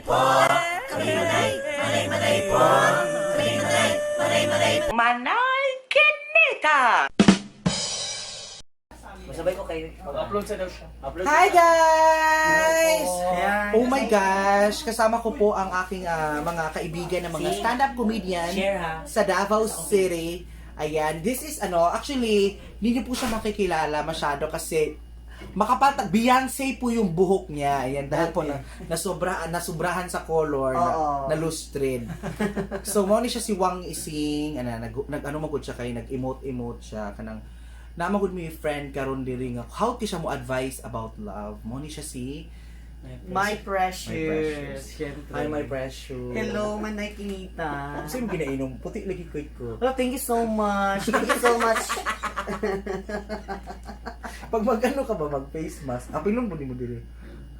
Manay Kinita! Masabay ko kay Upload sa daw siya. Upload. Hi, guys! Ayan. Oh my gosh! Kasama ko po ang aking mga kaibigan na mga See? stand-up comedian Share ha. sa Davao City. Ayan, this is ano, actually, hindi niyo po siya makikilala masyado kasi makapal, Beyonce po yung buhok niya. Ayan, dahil po na, nasobrahan sa color, na, Oo. na lustrid. So, mo ni siya si Wang Ising, ano, nag ano magud siya kay, nag-emote-emote siya, kanang, namagud mi friend karon diri nga, how ti siya mo advice about love? Mo ni siya si My precious. My precious. Siyempre. Hi, my precious. Hello, Manay Kinita. Kasi yung ginainom, puti lagi ko ko. Well, thank you so much. Thank you so much. Pag mag-ano ka ba, mag-face mask, apilon mo ni mo diri.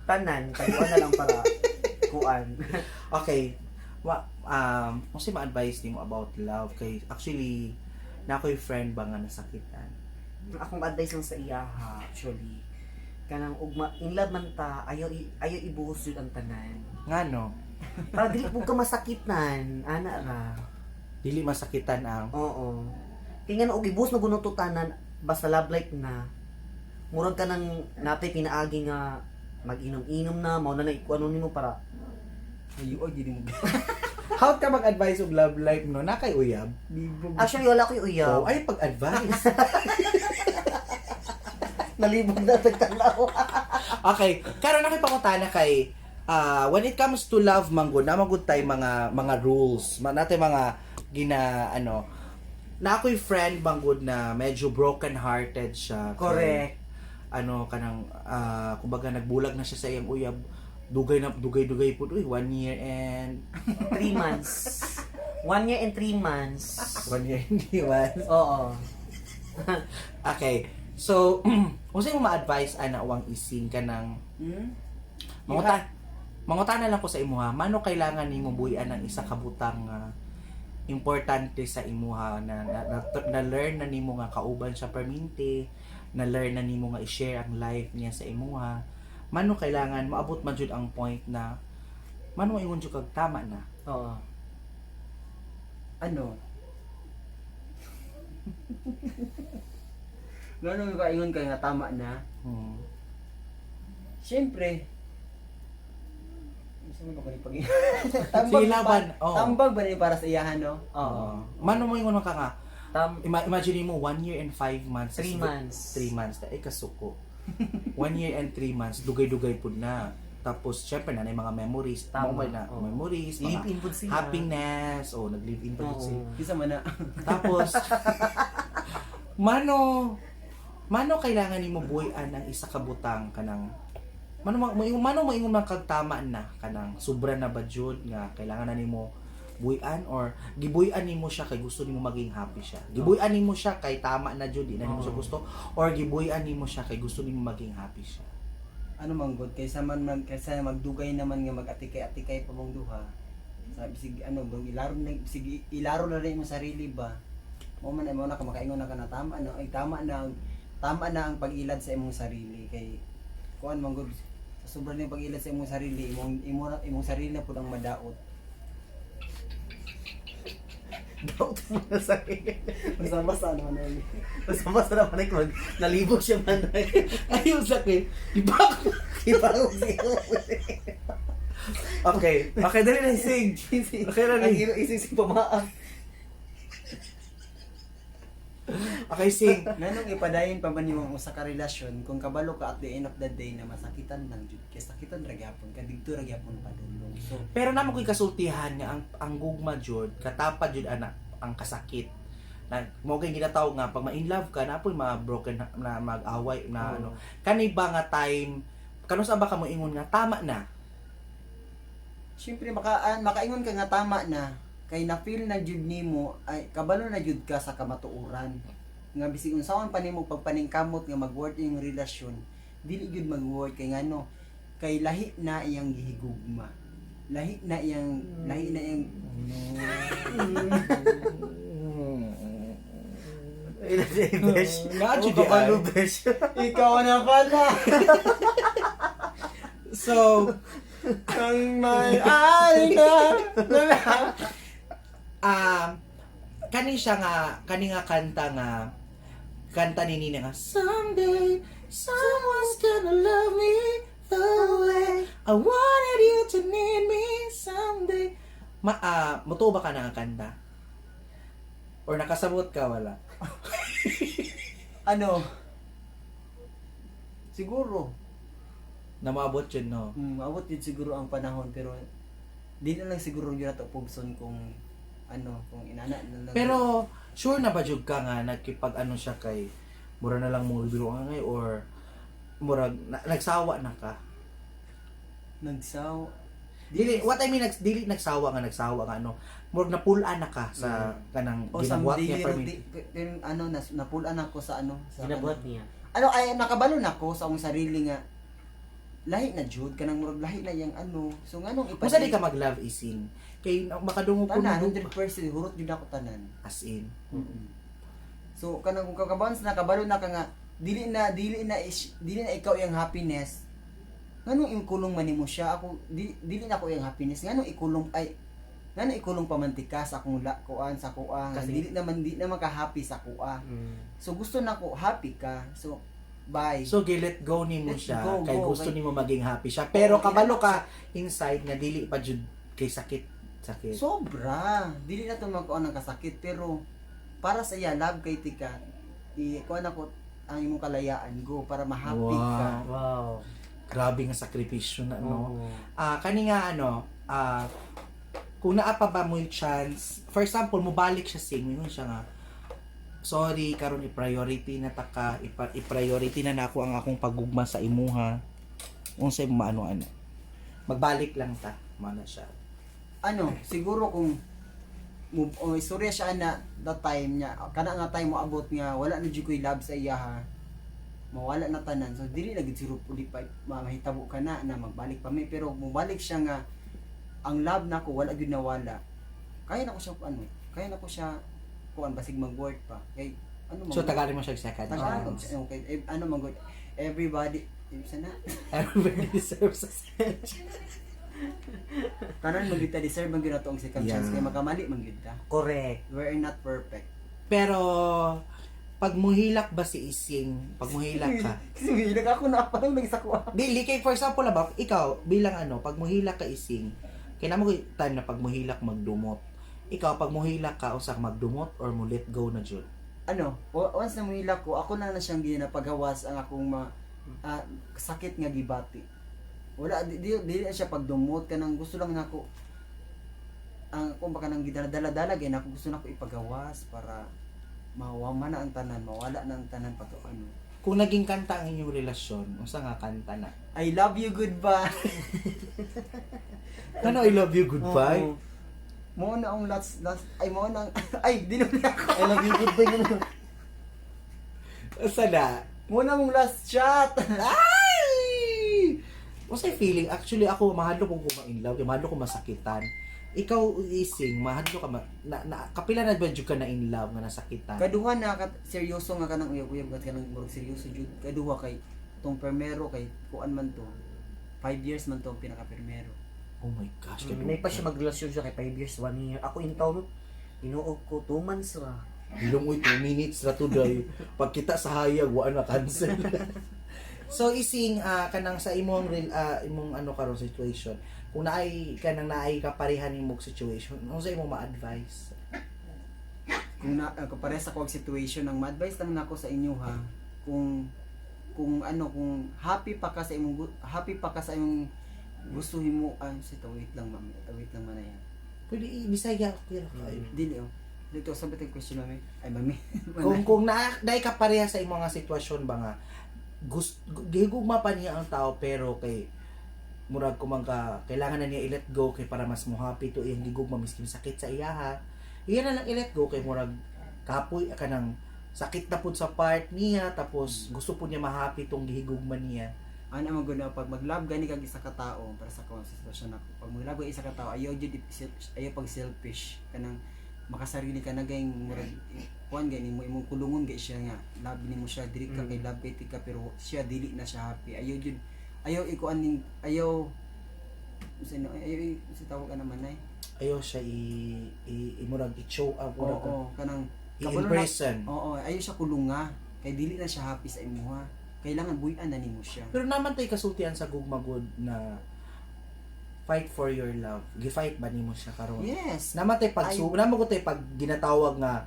Tanan, taguan na lang para kuan. Okay. Unsa ma-advise nimo about love kay actually na ako'y friend ba nga nasakitan? Akong advice lang sa iya ha, actually. Kanang ugma in love man ta, ayaw ibuhos jud ang tanan. Ngano? Para dili pud ka masakitan, ana ra. Dili masakitan ang Oo. Kaya nga og ibuhos na guno to tanan basta love life na. Murag ka nang natay pinaagi nga mag-inom-inom na, mao na na ikuano nimo para Ayo, ay, gini mo. How ka mag-advise og love life, no? Na kay uyab? Actually, wala ko'y uyab. Oh, ay pag-advise. Nalibog na tagtanaw. Okay, karon ako'y pangutana kay when it comes to love manggod, na magud tay mga rules, natay mga gina ano na ako'y friend manggod na medyo broken hearted siya. Kay, Correct. ano kanang kumbaga nagbulag na siya sa iyang uyab, dugay na dugay-dugay pud, uy, 1 year and 3 months. 1 year and 3 months. 1 year and 3 months. Oo. Okay. So, unsay mo ma-advise ana, Wang Ising, kanang Manguta na lang ko sa imuha, mano kailangan nimo buhian ang isa ka butang nga importante sa imuha na learn na nimo nga kauban siya perminti, na learn na nimo nga i-share ang life niya sa imuha? Mano kailangan maabot man jud ang point na mano maingon jud kag tama na? Oo. Ano? Gano'n ka ingon ka nga tama na? Siyempre. Gusto mo ba ko ni pag Sige, laban. Oo. Tambag ba ni para sa iyahan, no? Oo. Mano mo ingon ka nga Tam imagine mo 1 year and 5 months. 3 months. 3 months ay kasuko. 1 year and 3 months, dugay-dugay pud na. Tapos syempre na mga memories. Tama. Tama na Oo. memories, mga Live-in pud sila. happiness o nag-live in pa jud Oo. sila. Kisa man na. Tapos mano mano kailangan nimo buhian ang isa ka butang kanang mano maingon man kag tama na, kanang sobra na ba jud nga kailangan na nimo buhian, or gibuhian nimo siya kay gusto nimo maging happy siya, gibuhian nimo siya kay tama na jud, di na nimo siya Oo. gusto, or gibuhian nimo siya kay gusto nimo maging happy siya? Ano man god, kaysa man man kaysa magdugay naman nga mag-atikay-atikay pa mong duha. Sabi sige ano bang ilaro na sige ilaro na rin mo sarili ba. Mo man ay mo na ka makaingon na ka na tama na, ay tama na ang pag-ilad sa imong sarili kay kuan man god, sa sobra ng pag-ilad sa imong sarili, imong imo imong sarili na pud ang madaot. Daot mo na sa Basta-basta naman na yun. Basta-basta naman ay mag nalibog siya man. Ayun sa kay iba. Iba siya. Okay, dali na, sing. Okay na Ang ni. iro isisig pamaak. Okay, sing. Nganong ipadayon pa man nimo ang usa ka relasyon kung kabalo ka at the end of the day na masakitan lang jud kay sakitan ra gyapon ka didto ra gyapon padulong? So Pero namo ko'y kasultihan nga ang gugma jud katapad jud ana ang kasakit. Na mo kay ginatawag nga pag ma-in love ka na po'y mga broken na, na mag-away na Oo. ano. Kani ba nga time kanus ba ka mo ingon nga tama na? Siyempre makaingon ka nga tama na kay na feel na jud nimo ay kabalo na jud ka sa kamatuoran nga bisig unsaon pa nimo pagpaningkamot nga mag-work yung relasyon, dili jud mag-work kay ngano, kay lahi na iyang gihigugma, lahi na iyang Besh. Nga jud Oo, kabalo, ay. besh. Ikaw na pala. So, Ang may ari na. Kani siya nga kani nga kanta nga kanta ni Nina nga, "Someday someone's gonna love me the way I wanted you to need me someday." Ma mutuo ba ka na ang kanta or nakasabot ka, wala? Ano? Siguro. Na maabot yun, no? Maabot yun siguro ang panahon, pero di na lang siguro yun nato pugson kung ano, kung inana na lang. Pero sure na ba jud ka nga nagkipag ano siya kay mura na lang mo biro nga ngay or murag nagsawa na ka? Nagsaw. Dili, what I mean, dili nagsawa nga ano, murag napulaan na ka sa kanang O ginabuhat someday niya pero, permi. pero ano napulaan ako sa ano, sa Ginabuhat ano. niya. Ano ay nakabalo na ako sa akong sarili nga lahi na jud kanang murag lahi na yang ano. So nganong ipa Kung sa di ka mag-love ising, kay makadungog ko tanan na 100% hurot jud ako tanan. As in. So kanang kung kakabans na kabalo na ka nga dili na ikaw yung happiness. Nganong ikulong man nimo siya ako dili na ako yung happiness. Nganong ikulong ay nganong ikulong pa man tika sa akong la, kuan sa kuan. Kasi- Dili naman di naman ka happy sa kuan. So gusto na ko happy ka. So bye. So, gi-let go nimo Let siya go, kay go, gusto kay- nimo maging happy siya. Pero Oo, kabalo ka inside nga dili pa jud kay sakit sakit. Sobra. Dili na to magkuan ng kasakit pero para sa iya love kay tika. I kuan ako ang imong kalayaan go para ma-happy ka. Wow. Grabe nga sakripisyo na, no? Oo. Kani nga ano, kung naa pa ba mo yung chance, for example, mobalik siya sing, yun siya nga, "Sorry, karon i-priority na ta ka, i-priority na nako ang akong pagugma sa imuha." Unsay maano ano. Magbalik lang ta, mana siya. Ano, siguro kung mo o istorya siya na that time niya kana nga time mo abot nga wala na jud ko'y love sa iya ha, mawala na tanan, so dili na gid siguro puli pa mahitabo ka na na magbalik pa mi, pero mobalik siya nga ang love nako wala gyud nawala, kaya na ko siya ano, kaya na ko siya kuan basig mag-work pa kay ano So tagalin mo siya og second Tagalog chance. siya, okay. Eh, ano man good everybody eh, sana Everybody deserves a second chance. Tanan man gyud ta deserve man gyud nato ang second chance kay makamali man gyud ta. Correct. We are not perfect. Pero pag muhilak ba si Ising, pag muhilak ka, Kasi ako na parang nagsakwa. Dili kay for example ba ikaw bilang ano, pag muhilak ka ising, kailangan mo time na pag muhilak magdumot. Ikaw pag muhilak ka usa ka magdumot or mo let go na jud? Ano, once na muhilak ko, ako na na siyang ginapagawas ang akong sakit nga gibati. Wala di na siya pagdumot kanang gusto lang nako ang kung baka nang gidala-dala gay nako gusto nako ipagawas para mawama na ang tanan, mawala na ang tanan pag ano. Kung naging kanta ang inyong relasyon, unsa nga kanta na? I love you, goodbye. Ano, I love you, goodbye? Oo. Mo na ang last last ay mo na ang, ay di na ako. I love you, goodbye na lang. Unsa na? Mo na mong last shot. Ay! Unsay feeling? Actually ako mahadlok ko ma in love, kay mahadlok ko masakitan. Ikaw ising, mahadlok ka na kapila na ba jud ka na in love nga nasakitan? Kaduha na ka seryoso nga kanang uyab-uyab kat kanang murag seryoso jud. Kaduha kay tong permero kay kuan man to. 5 years man to ang pinaka-permero. Oh my gosh, May pa siya magrelasyon siya kay 5 years, 1 year. Ako in town, inuog ko 2 months ra. Bilong uy, 2 minutes na to day. Pagkita sa hayag, wa na cancel. So ising kanang sa imong imong ano karon situation, kung naay kanang naay kaparehan nimong situation, unsa imong ma-advise? Kung na kapares ako ang situation, ang ma-advise lang nako sa inyo ha. Kung ano kung happy pa ka sa imong happy pa ka sa imong gusto himo ay sa wait lang ma'am, wait lang man yan. Pwede i-Bisaya kuya kayo. Dili oh. Dito sa bitag question mami. Ay mami. Kung na naay kapareha sa imong nga sitwasyon ba nga gusto gihigugma pa niya ang tao pero kay murag kumangka kailangan na niya i-let go kay para mas mo happy to iyang gigugma miskin sakit sa iyaha, iya na lang i-let go kay murag kapoy kanang sakit na pud sa part niya, tapos gusto pud niya ma-happy tong gihigugma niya. Ano man gud na pag mag-love gani kag isa ka tawo para sa akong sitwasyon ako. Pag mag-love ka isa ka tawo ayaw jud ayaw pag selfish kanang makasarili ka na gayng murag kuan gani mo imong kulungon gay siya nga love nimo siya dili ka kay love kay tika pero siya dili na siya happy. Ayaw jud ayaw ikuan ning ayaw Sino ay ay si tawag ka naman ay. Ayaw siya i murag i-show up, murag Oo, kanang i in kabalo na- person. Oo, ayo siya kulunga. Kay dili na siya happy sa imuha. Kailangan buy-an na nimo siya. Pero naman tay kasultian sa gugma gud na fight for your love. Gi-fight ba nimo siya karon? Yes. Naman tay pag naman ko tay pag ginatawag nga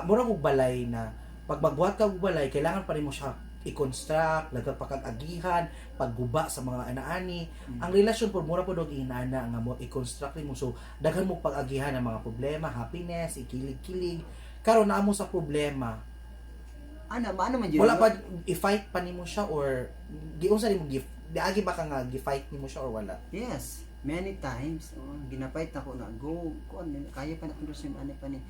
murag og balay na pag magbuhat ka og balay kailangan pa nimo siya i-construct, lagag pa kag agihan, pagguba sa mga anaani. Ang relasyon po mura po og inana nga mo i-construct nimo, so daghan mo pag-agihan ang mga problema, happiness, ikilig-kilig. Karon naa mo sa problema, Ana, maano man jud. wala pa i-fight pa nimo siya or giunsa nimo gi diagi ba ka nga gi-fight nimo siya or wala? Yes, many times. Oo, ginapait ako na go, kuan kaya pa na kuno siya ano pa ni.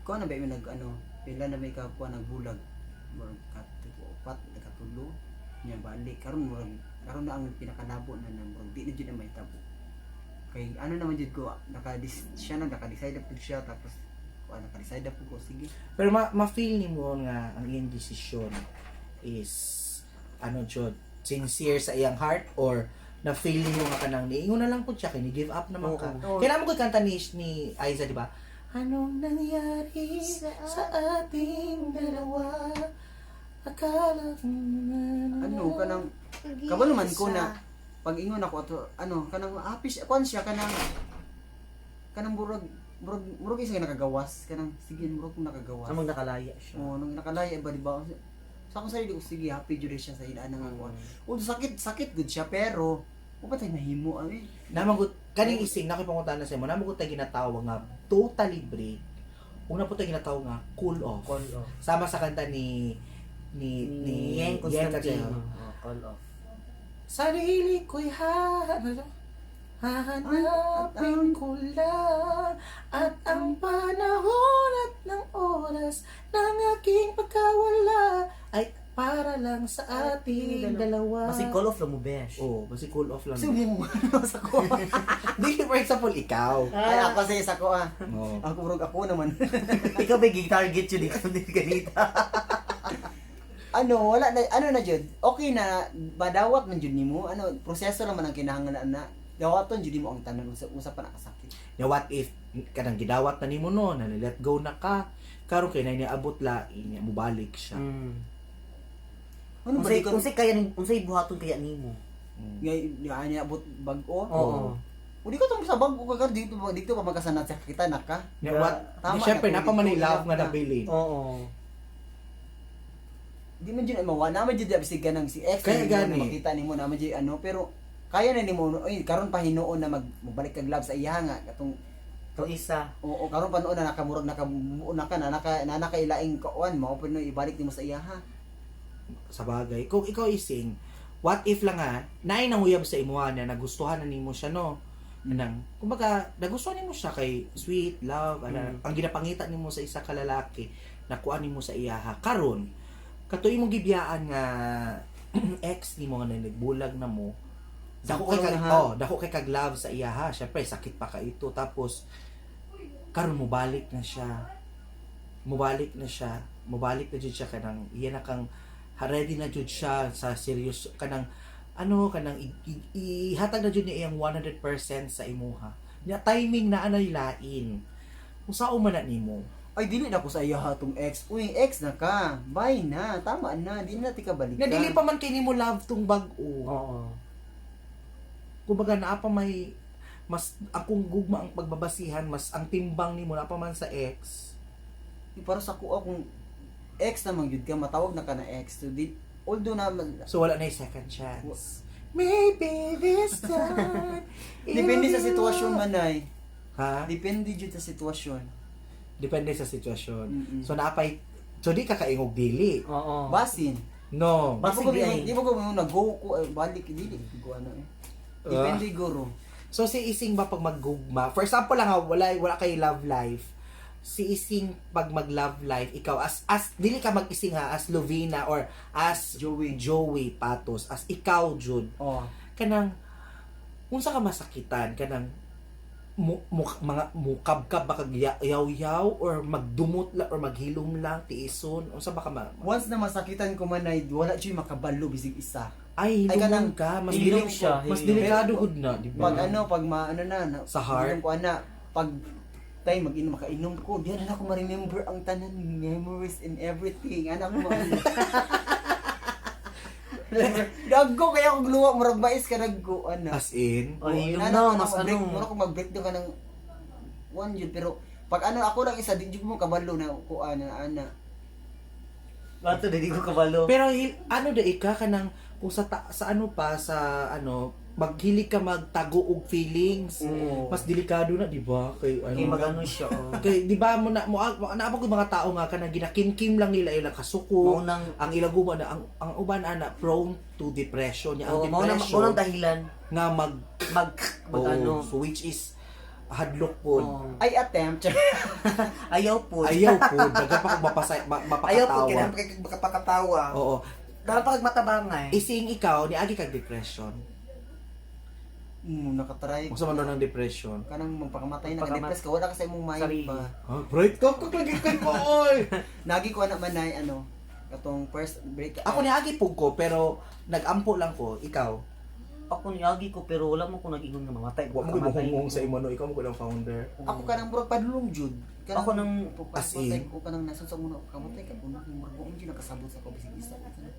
Kuan na ba yung nag ano, pila na may kakuan nagbulag. Murag katulo, upat, nakatulo. Nya balik karon murag karon na ang pinakalabo na na murag di na jud na mahitabo. Kay ano naman jud ko naka siya na naka-decide na pud siya, tapos kuan naka-decide na pud ko, sige. Pero ma-feel nimo nga ang iyang desisyon is ano jud, sincere sa iyang heart, or na-feel nimo nga kanang niingon na lang pud siya kay ni give up naman ka. Oo. Kaya mo kanta ni Aiza, di ba? Anong nangyari sa ating dalawa? Akala ko Ano kanang kabalo man ko na pag ingon ako ato ano kanang happy siya, kuan siya kanang kanang murag murag murag isa ka nakagawas, kanang sige murag kong nakagawas. Amang nakalaya siya. Oo, nung nakalaya ba, di ba? Sa akong sarili ko, sige, happy jud siya sa ilaan nga kuan. Although sakit, sakit gud siya, pero wa pa tayo nahimo ay. Namagot kaning ising nakipangunta na sa imo, namagot tay ginatawag nga totally break. Una po tayo ginatawag nga cool off. Call off. Sama sa kanta ni ni Ni Yeng Constantino. Constantino. Oh, call off. Sarili ko'y hahanapin ko lang at ang panahon at ng oras ng aking pagkawala ay para lang sa ating dalawa. Kasi call off lang mo, besh. Oh, basi cool off lang. Kasi mo sa ko. Di, for example, ikaw. Ay, ako sa isa ko ah. Oh. Ako murag ako naman. Ikaw ba yung target yun? Ikaw din ganita. Ano, wala na ano na jud. Okay na badawat man jud nimo. Ano, proseso lang man ang kinahanglan na. Dawaton jud nimo ang tanan usa usa pa nakasakit. Na what if kanang gidawat na nimo no, na let go na ka. Karon kay na niabot lain, niya mubalik siya. Ano ba Unsay di ko unsay kaya unsay buhaton kaya nimo? ngay nga niabot bag-o? Oo. O di ko tong sa bag-o ka dito dito pa magkasanat sa kita na ka. Na what? Tama Di, syempre na, napa man ni dito, love nga na. nabili. Oo. Di man jud ay mawa na man jud bisig ka ng si ex Kaya na nimo na gani. makita nimo na man jud ano, pero kaya na nimo oy karon pa hinuon na mag mobalik kag love sa iya nga katong To isa. oo, karon pa noon na nakamurag nakamuo na ka na naka na nakailaing kuan mao pa no ibalik nimo sa iya ha. Sa bagay. Kung ikaw ising, what if lang ha, naay nanguyab sa imuha na nagustuhan na nimo siya no. Nang, kumbaga, nagustuhan nimo siya kay sweet, love, ana, ang ginapangita nimo sa isa ka lalaki, nakuha nimo sa iyaha. Karon, kato imong gibiyaan nga ex nimo nga nagbulag na mo, dako kay kag, Sample na, ha? oh, dako kay kag love sa iyaha. Syempre sakit pa ka ito, tapos karon mobalik na siya. Mobalik na siya. Mobalik na jud siya kanang iya na kang ready na jud siya sa serious kanang ano kanang ihatag na jud niya iyang 100% sa imuha. Nya timing na anay lain. Unsa man na nimo? Ay dili na ko sa iya ha tong ex. Uy, ex na ka. Bye na. Tama na. Di na ti ka balikan. Nga dili pa man kay nimo love tong bag-o. Oo. Kumbaga naa pa may mas akong gugma ang pagbabasihan, mas ang timbang nimo naa pa man sa ex. Di, para sa kuha kung ex na man jud ka matawag na ka na ex. So di although na So wala na yung second chance. Maybe this time. depende sa it'll be sitwasyon love. man ay. Ha? Depende jud sa sitwasyon. Depende sa sitwasyon. Mm-mm. So naapay, so di ka kaingog dili. Oo. Basin. No. Basig Di di ay. ba ko nag-go ko eh, balik dili ko ano eh. Depende guro. So si Ising ba pag maggugma? For example lang ha, wala wala kay love life. Si Ising pag mag love life, ikaw as dili ka mag-ising ha, as Lovina or as Joey. Joey Patos, as ikaw Jude. Oh. Kanang unsa ka masakitan kanang mga mukabkab ba kag yaw-yaw or magdumot lang or maghilom lang tiison, unsa ba ka ma Once na masakitan ko man ay wala jud makabalo bisig isa. Ay, Ay, hilumon kanang ka, mas hilom siya, mas hilom. delikado gud na, di ba? Pag ano, pag maano na, na Sa heart? Inom ko ana, pag tay mag-inom makainom ko, di na ako ma-remember ang tanan memories and everything. Anak mo. Dagko kaya ako gluwa murag mais ka dagko ana. As in, Ay, hilom Inana na, ka mas mag-break, ano. mura ko mag-breakdown ka ng one yun pero pag ano ako lang isa di jud mo kabalo na kuan na ana. Bato, di ko kabalo. Pero ano da ika kanang kung sa sa ano pa sa ano maghilig ka magtago og feelings. Oo. Mas delikado na, di ba? Kay ano. Kay magano siya, oh. Kay di ba mo na mo na ko mga tao nga kanang ginakimkim lang nila ilang kasuko. Mao nang- Ang ilang guba na ang uban ana prone to depression niya. Ang Oo, mao nang depression mao nang dahilan nga mag mag mag oo, ano. So which is hadlok pod. Oo. Ay attempt. Ayaw po. Ayaw pod, daga pa kog mapasay Ayaw po mapakatawa. kaya makapakatawa. Oo. Dapat pag matabangay. Ising ikaw niagi kag depression. Nakatry. Unsa man daw ng depression? Kanang magpakamatay na ka Magpakamat- depress ka wala ka sa imong mind Sarili. ba. Ah, break up ko lagi kay ko oy. Nagi ko ana man ay ano katong first break. Ako niagi pug ko pero nagampo lang ko, ikaw. Ako niagi ko pero wala mo ko nag-ingon nga mamatay. Wa mo ko'y muhungong sa imo no, ikaw mo ko lang founder. Ako kanang murag padulong jud. Kanang, Ako nang- As in? Ko kanang nasod sa muna kamatay ka kuno murag buong jud nakasabot sa ko bisig isa. Kanang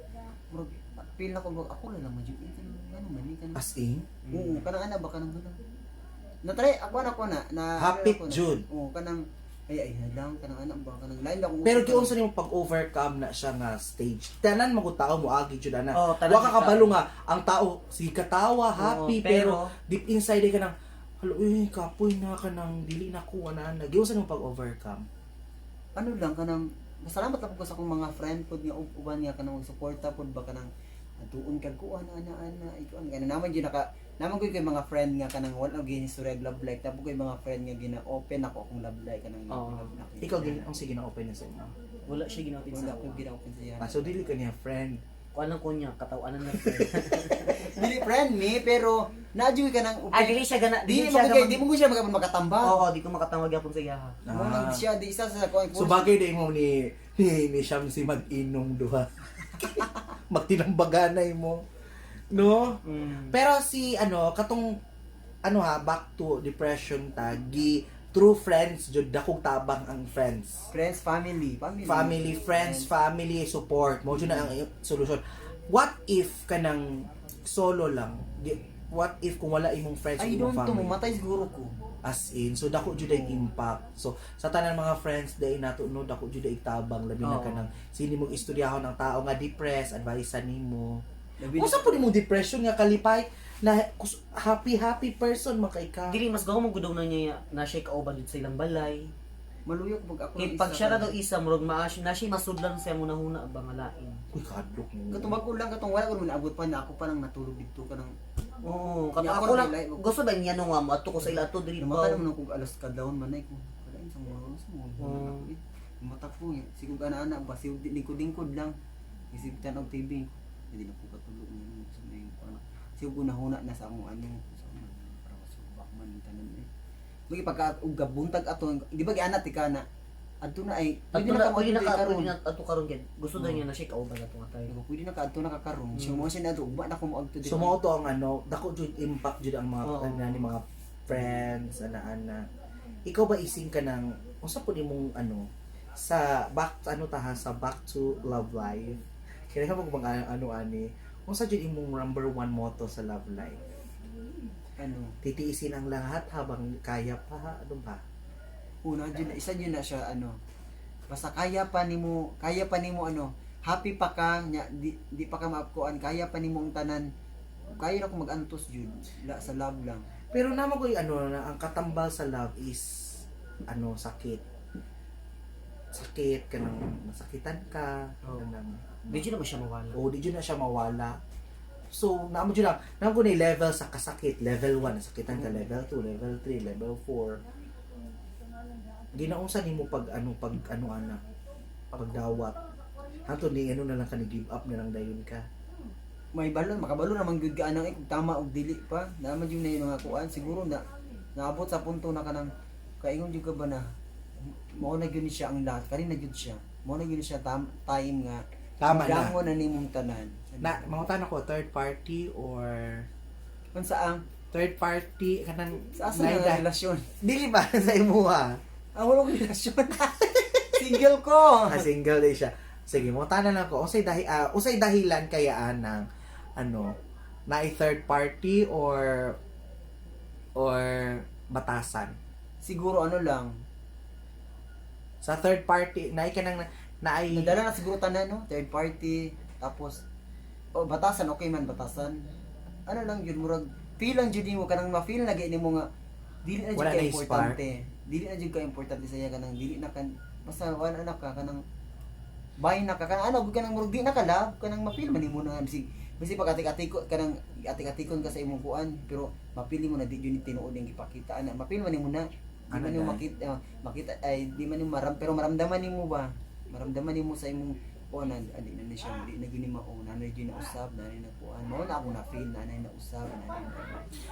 murag feel na ko murag ako na lang man jud. Eh, kanang ano man ni kanang As in, Oo, kanang ana ba kanang ano. Natry ako na ako na na Hapit ano ako na. jud. Oo, kanang ay ay na lang kanang ana ba kanang lain ba kung Pero giunsa nimo pag-overcome na siya nga stage. Tanan mo tao mo agi jud ana. Oo, tanan Wa ka jud kabalo nga ang tao sige katawa, happy, Oo, pero, pero- deep inside ay ka nang halo eh kapoy na ka nang dili na ko ana ana. Giunsa nimo pag-overcome? Ano lang kanang masalamat lang po ko sa akong mga friend pod nga uban nga kanang suporta pod ba kanang atuon kag kuan ana ana ikuan kana naman jud naka naman ko kay mga friend nga kanang wala og ginistorya og love life tapos koy mga friend nga gina open ako akong love life kanang Oo. love life. Ikaw gin ang sige na open na sa imo. Wala siya ginapin wala sa ko ako. gina open sa iya. Ah, so dili ka niya friend. Kuan lang ko niya, katawanan na. Dili friend ni pero naa jud kanang Ah, dili siya gana, di dili mo siya kay di mo siya makatamba. Oo, di ko makatawag gyapon sa iya. Mo nang siya di isa sa kuan Ah. So bagay na mo ni Shamsi mag-inom duha. Magtinambaganay mo. No? Pero si ano katong ano ha, back to depression ta gi true friends jud dakog tabang ang friends. Friends, family, family. Family, friends, family support. Mo jud na ang solution. What if kanang solo lang? What if kung wala imong friends Ay, imong don't to, family? mamatay siguro ko. As in, so dako jud ay impact. So sa tanan mga friends day nato no dako jud ay tabang labi na Oo. kanang sini mong istudyahon ang tao nga depressed, advice nimo. Labi na- Unsa po nimo depression nga kalipay na happy happy person man kay ka. Dili mas gawa mo gudaw na niya na siya kauban dito sa ilang balay. Maluyo ko pag ako Kay lang pag isa siya ka- ra daw isa murag maas na siya masudlan sa imong nahuna ba nga lain. Uy, kadlok mo. Katong bago lang katong wala ko naman abot pa na ako pa lang natulog dito kanang Oo, kato Niya, ako ako lang lang, gusto ba niya nung mo ato ko sa ila ato diri namata pa. naman ako alas kadlawon man ay ko. Kalain sa mga sa mga Oo. ako eh. Mata ko eh. Siguro ana-ana ba siguro lingkod-lingkod lang. Isip tan og TV. Hindi na ko katulog mo sa may ano. Siguro nahuna na sa akong ano sa akong para masubak man ang tanan eh. Magi pagka og gabuntag ato, di ba gianat ka na adto na ay Ato na ka pwede na ka karon. pwede na ato karon gid. Gusto daw niya na siya kauban ato nga tayo. Diba, pwede na ka adto na ka karon. Siya mo siya na adto ugma na ko moadto dito. So mao to ang ano, dako jud impact jud ang mga Oo. ano ni mga friends ana-ana. Ikaw ba ising ka ng unsa po nimong ano sa back ano ta ha, sa back to love life? Kaya ka mo bang ano ani? Unsa jud imong number one motto sa love life? Ano? Titiisin ang lahat habang kaya pa, ano ba? Una jud isa jud na siya ano. Basta kaya pa nimo ano, happy pa ka nya di pa ka maapkoan, kaya pa nimo ang tanan. Kaya na ko magantos jud la sa love lang. Pero naman ko yung ano na ang katambal sa love is ano sakit. Sakit ka nang masakitan ka, Oo. kanang Di jud na ba siya mawala. O di jud na siya mawala. So, naamo jud na, naamo ko na yung level sa kasakit. Level 1, nasakitan ka, level 2, level 3, level 4. Ginaunsa nimo pag ano ana, pagdawat. Hanto ni ano na lang ka ni give up na lang dayon ka. May balon, makabalo naman gyud ka anang eh, kung tama og dili pa. Naman jud na yung mga kuan siguro na Naabot sa punto na kanang kaingon jud ka ba na mao na gyud ni siya ang lahat, kani na gyud siya. Mao na gyud ni siya time nga Tama na. Damo na nimong tanan. Na mangutan ako, third party or Unsa ang third party kanang sa asa na relasyon? Dili ba sa imuha? Ah, wala ko relasyon. Single ko. Ah, single day siya. Sige, mo tanan lang ko. Unsay dahilan kaya anang ano na third party or batasan? Siguro ano lang, Sa third party, naay ka nang naay nadala na siguro tanan, no, third party, tapos oh, batasan, okay man batasan. Ano lang yun, murag feel lang jud nimo, kanang ma-feel na gyud nimo nga dili na jud Wala ka na yung importante. Dili na jud ka importante sa iya, kanang dili na kan basta wala na ka, kanang bye na ka, kanang ano gud, kanang murag di na ka love, kanang ma-feel man nimo na bisig bisig pag atik-atik kanang atik-atikon ka sa imong kuan, pero mapili mo na di jud ni tinuod ang gipakita ana, ma-feel man nimo na di Ano man nimo dai? makita, makita ay di man nimo maram, pero maramdaman nimo ba, maramdaman nimo sa imong kuan na di na ni siya, di na gyud ni mao na na gyud na usab na na kuan, mao na ako na feel na na usab na na.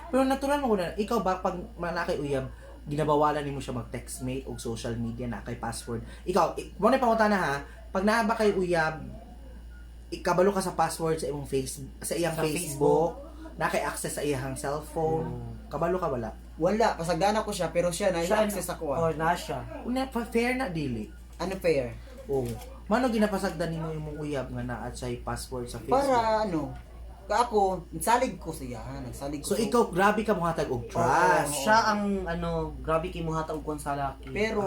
Pero natural mo na, ikaw ba pag manakay uyab, ginabawalan nimo siya mag-text mate o social media na kay password. Ikaw, mo na pangutana ha, pag naa ba kay uyab, ikabalo ka sa password sa imong face sa iyang Sa Facebook, na kay access sa iyang cellphone, kabalo ka wala? Wala, pasagdana ko siya, pero siya na Siya, access ako ah. Oh, na siya. Una pa fair na dili. Ano fair? Oo. Mano ginapasagdan nimo imong uyab nga naa siya password sa Facebook? Para ano, ka ako, nagsalig ko siya, ha, nagsalig ko. So ikaw grabe ka mohatag og trust. Oo. Siya ang ano, grabe kay muhata og kuan sa laki. Pero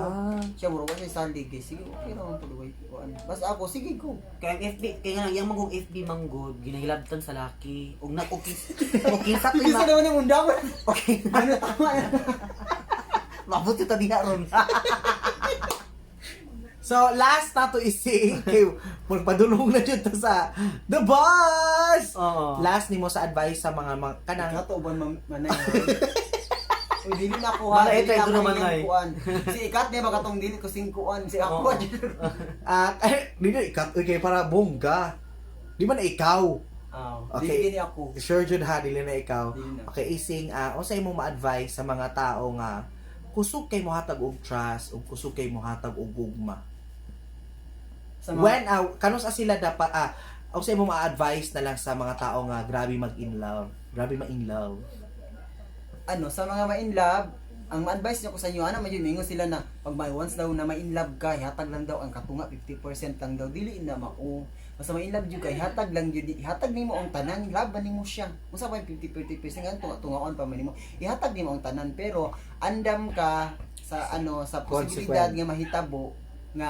siya mura siya salig eh. Sige, okay ra man pud way. O ano. Basta ako, sige go. Kaya ang FB, kaya nga yang magong FB manggod, ginahilabtan sa laki. Og nag okay, okay sa Bisa tuig. naman yung undawan. Okay. Ano, tama na. Mabot ito diha ron. So last na to is si kay magpadulong na jud ta sa The Boss. Oo. Last nimo sa advice sa mga kanang Kato uban manay. Uy, dili na ako ha. Mana, Dili ito, na ito ako naman, inyong ay. kuan. Si ikat niya baka tong dili ko singkuan. Si ako. Oo. Ah, dili ikat okay para bongga. Di man na ikaw. Oh, Okay. dili gini ako. Sure jud ha, dili na ikaw. Dili na. Okay, ising unsay imong ma-advise sa mga tao nga kusog kay mohatag og trust ug kusog kay mohatag og gugma? Sa mga, When kanus sila dapat unsay imong ma-advise na lang sa mga tao nga grabe mag in love, grabe ma-in love. Ano, sa mga ma-in love, ang ma-advise niyo ko sa inyo, ano man yun, mingon sila na pag may once daw na ma-in love ka, ihatag lang daw ang katunga, 50% lang daw, dili na mao. Basta ma-in love jud ka, ihatag lang jud, ihatag nimo ang tanan, laban nimo siya. Unsa pa yung 50-50% nga tunga tungaon pa man nimo. Ihatag nimo ang tanan, pero andam ka sa ano, sa posibilidad Consequence. nga mahitabo nga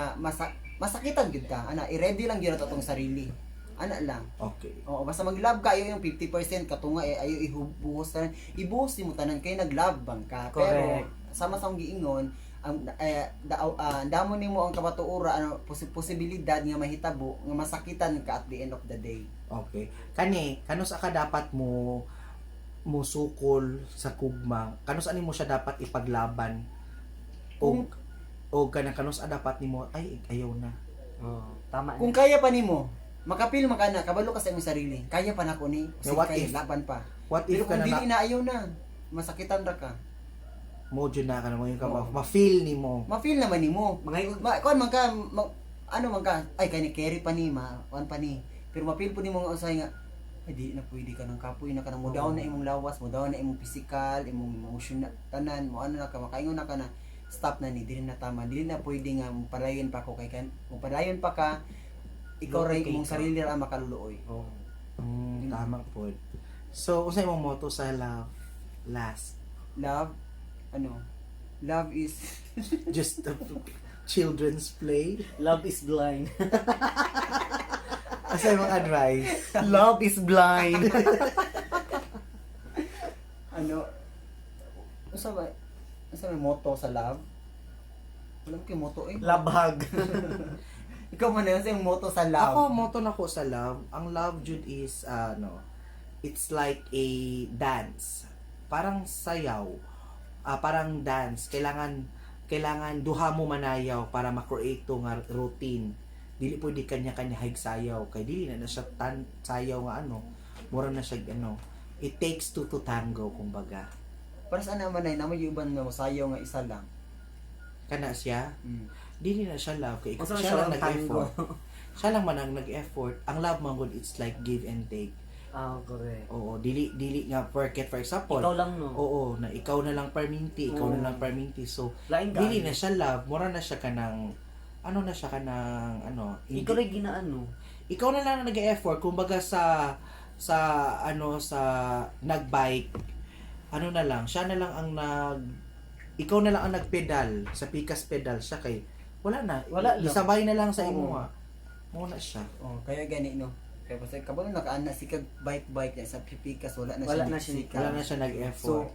masakitan jud ka. Ana, i-ready lang jud na atong sarili. Ana lang. Okay. Oo, basta mag-love ka, ayaw yung 50% katunga eh, ayaw ibuhos tanan. Ibuhos nimo tanan kay nag-love bang ka. Pero Correct. sama sa akong giingon, ang eh, da, damo nimo ang kamatuora, ano, posibilidad nga mahitabo nga masakitan ka at the end of the day. Okay. Kani, kanus ka dapat mo musukol sa kugma? Kanus ani mo siya dapat ipaglaban? O o kanang kanus dapat nimo ay ayaw na. Oh, tama Kung na. kaya pa nimo, makapil man ka na, kabalo ka sa imong sarili. Kaya pa nako ni. Sige, What kaya, if? laban pa. What if Pero kung kana dili na na, ayaw na, masakitan ra ka. mo jud na kana mo yung ka Oo. ma-feel nimo. Ma-feel naman nimo. Mga Ma, kuan man ka, ano man ka, ay kay ni carry pa ni, ma, kuan pa ni. Pero mapil po nimo nga usay nga, ay di na pwede ka ng kapoy na ka nang mo down na imong lawas, mo down na imong physical, imong emotion na, tanan, mo ano na ka, makaingon na ka na, stop na ni, dili na tama, dili na pwede nga mopadayon pa ko kay kan, mopadayon pa ka, ikaw ra Luoy imong ka. sarili ra ang makaluluoy. Oh. Tama po. So, unsay imong motto sa love? Last. Love, ano, love is Just a children's play. Love is blind. Asa imong advice? Love is blind. Ano, unsa ba motto sa love? Wala ko motto eh. Love hug. Ikaw man na yung motto sa love. Ako, motto na ko sa love. Ang love, Jude, is, ano, it's like a dance. Parang sayaw. Ah, parang dance. Kailangan duha mo manayaw para ma-create to nga routine. Dili pwede kanya-kanya haig sayaw. Kay dili na na siya sayaw nga ano. Mura na siya, ano. It takes two to tango, kumbaga. Para sa naman ay namo yung uban nga mosayaw nga isa lang. Kana siya, dili na siya love kay Unsa siya siya lang ang tango? nag-effort. Siya lang man ang nag-effort. Ang love man gud, it's like give and take. Ah, correct. Oo, dili dili nga porket, for example. Ikaw lang, no? Oo, na ikaw na lang perminti, ikaw na Oo. lang perminti. So, Lain ka. dili na siya love, mura na siya kanang ano na siya kanang ano, Ikaw rin ginaano. Ikaw na lang ang nag-effort, kumbaga sa ano, sa nagbike, ano na lang, siya na lang ang nag ikaw na lang ang nagpedal sa pikas pedal, siya kay wala na. Wala lang. Isabay na lang sa Oo. imo mo na siya. Oh, kaya gani no. Kaya basta kabalo nakaana si kag bike bike niya sa pipikas, wala na Wala siya na siya. sikat. Wala na siya nag-effort. So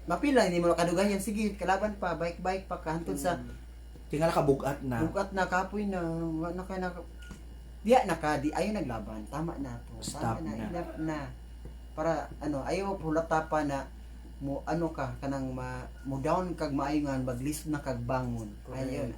mapila hindi mo na kadugayan, sige kalaban pa, bike bike pa kahantod sa tingala ka bugat na. bugat na, kapoy na, wala na ka na, diya na ka di ayo naglaban, tama na to. Stop Tama na, na. enough na, para ano, ayaw hulata pa na mo ano ka kanang ma, mo down kag maayo nga maglisod na kag bangon. Correct. Ayun,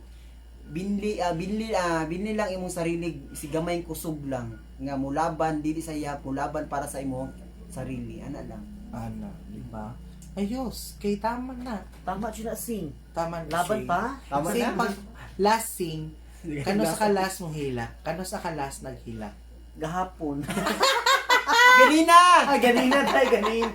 binli binli binli lang imong sarili, si gamay kusog lang nga mulaban dili sa iya, mulaban para sa imong sarili, ana lang. Ana, di ba? Ayos, kay tama na. Tama siya na, Sing. Tama na Laban sing. pa? Tama Sing, na. pag last sing, kano sa kalas mo hila? Kano sa kalas naghila? Gahapon. Ganina. Ah, ganina tayo, ganina.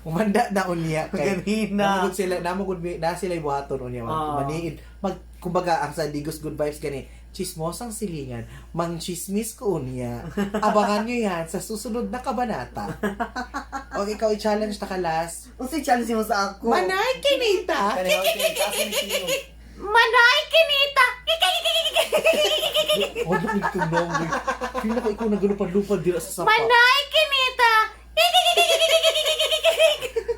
Umanda na unya kay Ganina. Namugod sila, namugod na sila buhaton unya mag, Ah. maniid. Mag kumbaga ang sa Digos Good Vibes gani, chismosang silingan, mang chismis ko unya. Abangan nyo yan sa susunod na kabanata. O ikaw i-challenge ta kalas. Unsay challenge mo sa ako? Manay kinita. Kani, okay, taas ang tingog. Manay kinita! Wala ko itulong. Feel ko ikaw nagalupad-lupad dira sa sapa. Manay kinita!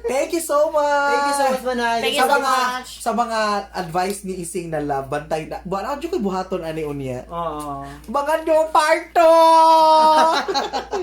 Thank you so much. Thank you so much, Manay. Thank you Sa so mga much. sa mga advice ni Ising na love, bantay na. Buwan ako ko'y buhaton ani unya. Oo. Abangan nyo ang part 2!